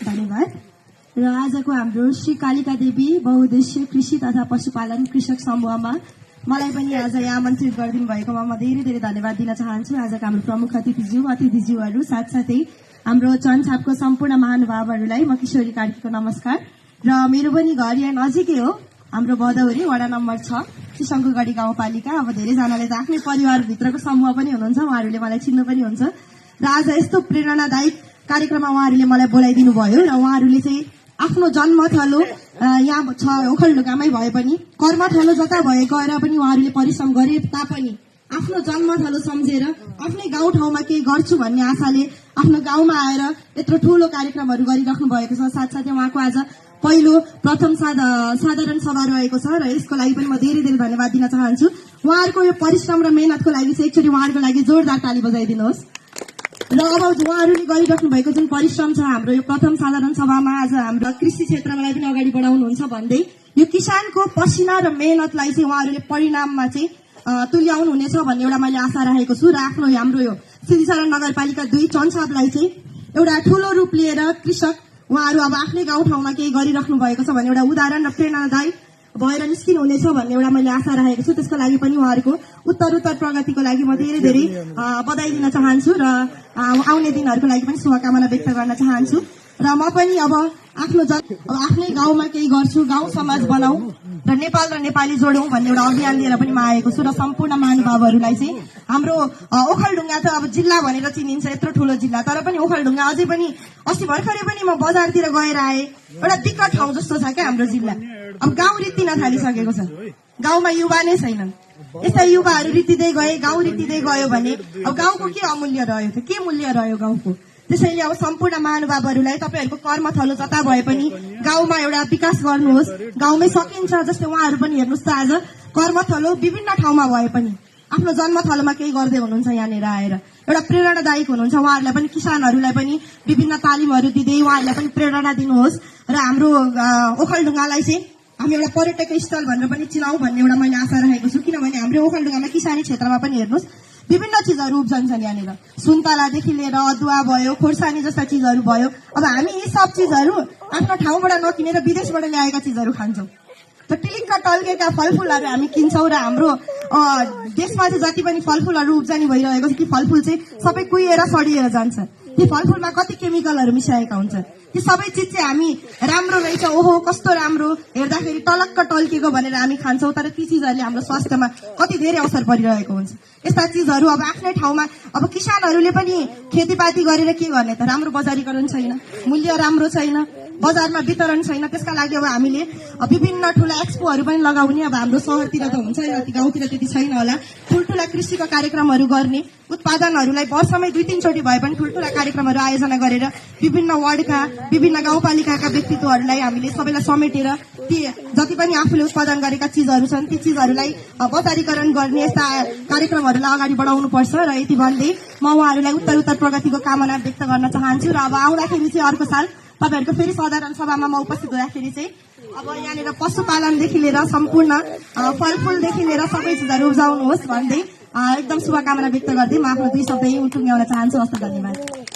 धन्यवाद। र आजको हाम्रो श्री कालिका देवी बहुउद्देश्य कृषि तथा पशुपालन कृषक समूहमा मलाई पनि आज यहाँ आमन्त्रित गरिदिनु भएकोमा म धेरै धेरै धन्यवाद दिन चाहन्छु। आजका हाम्रो प्रमुख अतिथिज्यूहरू साथसाथै हाम्रो चनछापको सम्पूर्ण महानुभावहरूलाई म किशोरी कार्कीको नमस्कार। र मेरो पनि घर यहाँ नजिकै हो, हाम्रो भदौरे वडा नम्बर 6 शङ्कुगढी गाउँपालिका। अब धेरैजनाले त आफ्नै परिवारभित्रको समूह पनि हुनुहुन्छ, उहाँहरूले मलाई चिन्नु पनि हुन्छ। र आज यस्तो प्रेरणादायी कार्यक्रममा उहाँहरूले मलाई बोलाइदिनु भयो र उहाँहरूले चाहिँ आफ्नो जन्मथलो यहाँ छ ओखलढुङ्गामै भए पनि कर्मथलो जता भए गएर पनि उहाँहरूले परिश्रम गरे तापनि आफ्नो जन्मथलो सम्झेर आफ्नै गाउँठाउँमा केही गर्छु भन्ने आशाले आफ्नो गाउँमा आएर यत्रो ठूलो कार्यक्रमहरू गरिराख्नु भएको छ। साथसाथै उहाँको आज पहिलो प्रथम साधारण सभा रहेको छ र यसको लागि पनि म धेरै धेरै धन्यवाद दिन चाहन्छु। उहाँहरूको यो परिश्रम र मेहनतको लागि चाहिँ एकचोटि उहाँहरूको लागि जोरदार ताली बजाइदिनुहोस्। र अब उहाँहरूले गरिराख्नु भएको जुन परिश्रम छ हाम्रो यो प्रथम साधारण सभामा आज हाम्रो कृषि क्षेत्रलाई पनि अगाडि बढाउनुहुन्छ भन्दै यो किसानको पसिना र मेहनतलाई चाहिँ उहाँहरूले परिणाममा चाहिँ तुल्याउनु हुनेछ भन्ने एउटा मैले आशा राखेको छु। र आफ्नो हाम्रो यो सिद्धिचरण नगरपालिका 2 चनछापलाई चाहिँ एउटा ठूलो रूप लिएर कृषक उहाँहरू अब आफ्नै गाउँठाउँमा केही गरिराख्नु भएको छ भन्ने एउटा उदाहरण र प्रेरणादायी भएर निस्किनु हुनेछ भन्ने एउटा मैले आशा राखेको छु। त्यसको लागि पनि उहाँहरूको उत्तरोत्तर प्रगतिको लागि म धेरै धेरै बधाई दिन चाहन्छु र आउने दिनहरूको लागि पनि शुभकामना व्यक्त गर्न चाहन्छु। र म पनि अब आफ्नै गाउँमा केही गर्छु, गाउँ समाज बनाऊ र नेपाल र नेपाली जोडौं भन्ने एउटा अभियान लिएर पनि म आएको छु। र सम्पूर्ण महानुभावहरूलाई चाहिँ हाम्रो ओखलढुङ्गा त अब जिल्ला भनेर चिनिन्छ, यत्रो ठूलो जिल्ला, तर पनि ओखलढुङ्गा अझै पनि अस्ति भर्खरै पनि म बजारतिर गएर आए, एउटा दिक्कत ठाउँ जस्तो छ क्या हाम्रो जिल्ला। अब गाउँ रित्तिन थालिसकेको छ, गाउँमा युवा नै छैनन्। यस्ता युवाहरू रित्तिँदै गए, गाउँ रित्तिँदै गयो भने अब गाउँको के अमूल्य रह्यो त, के मूल्य रह्यो गाउँको? त्यसैले अब सम्पूर्ण महानुभावहरूलाई तपाईँहरूको कर्मथलो जता भए पनि गाउँमा एउटा विकास गर्नुहोस्, गाउँमै सकिन्छ। जस्तै उहाँहरू पनि हेर्नुहोस् त आज कर्मथलो विभिन्न ठाउँमा भए पनि आफ्नो जन्मथलोमा केही गर्दै हुनुहुन्छ, यहाँनिर आएर एउटा प्रेरणादायक हुनुहुन्छ। उहाँहरूलाई पनि किसानहरूलाई पनि विभिन्न तालिमहरू दिँदै उहाँहरूलाई पनि प्रेरणा दिनुहोस् र हाम्रो ओखलढुङ्गालाई चाहिँ हामी एउटा पर्यटक स्थल भनेर पनि चिनाऊ भन्ने एउटा मैले आशा राखेको छु। किनभने हाम्रो ओखलढुङ्गामा किसानी क्षेत्रमा पनि हेर्नुहोस् विभिन्न चिजहरू उब्जन्छन्, यहाँनिर सुन्तलादेखि लिएर अदुवा भयो, खोर्सानी जस्ता चिजहरू भयो। अब हामी यी सब चिजहरू आफ्नो ठाउँबाट नकिनेर विदेशबाट ल्याएका चिजहरू खान्छौँ। त टिलिङ्ग टल्केका फलफूलहरू हामी किन्छौँ र हाम्रो देशमा चाहिँ जति पनि फलफूलहरू उब्जनी भइरहेको छ ती फलफूल चाहिँ सबै कुहिएर सडिएर जान्छ। ती फलफूलमा कति केमिकलहरू मिसाएका हुन्छन्। ती सबै चिज चाहिँ हामी राम्रो रहेछ, ओहो कस्तो राम्रो, हेर्दाखेरि टलक्क टल्केको भनेर हामी खान्छौँ, तर ती चिजहरूले हाम्रो स्वास्थ्यमा कति धेरै असर परिरहेको हुन्छ। यस्ता चिजहरू अब आफ्नै ठाउँमा अब किसानहरूले पनि खेतीपाती गरेर के गर्ने त, राम्रो बजारीकरण छैन, मूल्य राम्रो छैन, बजारमा वितरण छैन। त्यसका लागि अब हामीले विभिन्न ठूला एक्सपोहरू पनि लगाउने, अब हाम्रो शहरतिर त हुन्छ, गाउँतिर त्यति छैन होला, ठूल्ठूला कृषिको कार्यक्रमहरू गर्ने, उत्पादनहरूलाई वर्षमै 2-3 चोटि भए पनि ठूल्ठूला कार्यक्रमहरू आयोजना गरेर विभिन्न वार्डका विभिन्न गाउँपालिकाका व्यक्तित्वहरूलाई हामीले सबैलाई समेटेर ती जति पनि आफूले उत्पादन गरेका चिजहरू छन् ती चिजहरूलाई बजारीकरण गर्ने यस्ता कार्यक्रमहरूलाई अगाडि बढाउनुपर्छ। र यति भन्दै म उहाँहरूलाई उत्तरोत्तर प्रगतिको कामना व्यक्त गर्न चाहन्छु। र अब आउँदाखेरि चाहिँ अर्को साल तपाईँहरूको फेरि साधारण सभामा म उपस्थित हुँदाखेरि चाहिँ अब यहाँनिर पशुपालनदेखि लिएर सम्पूर्ण फलफूलदेखि लिएर सबै चिजहरू उब्जाउनुहोस् भन्दै एकदम शुभकामना व्यक्त गर्दै म आफ्नो 2 शब्द यही टुङ्ग्याउन चाहन्छु। हस्त, धन्यवाद।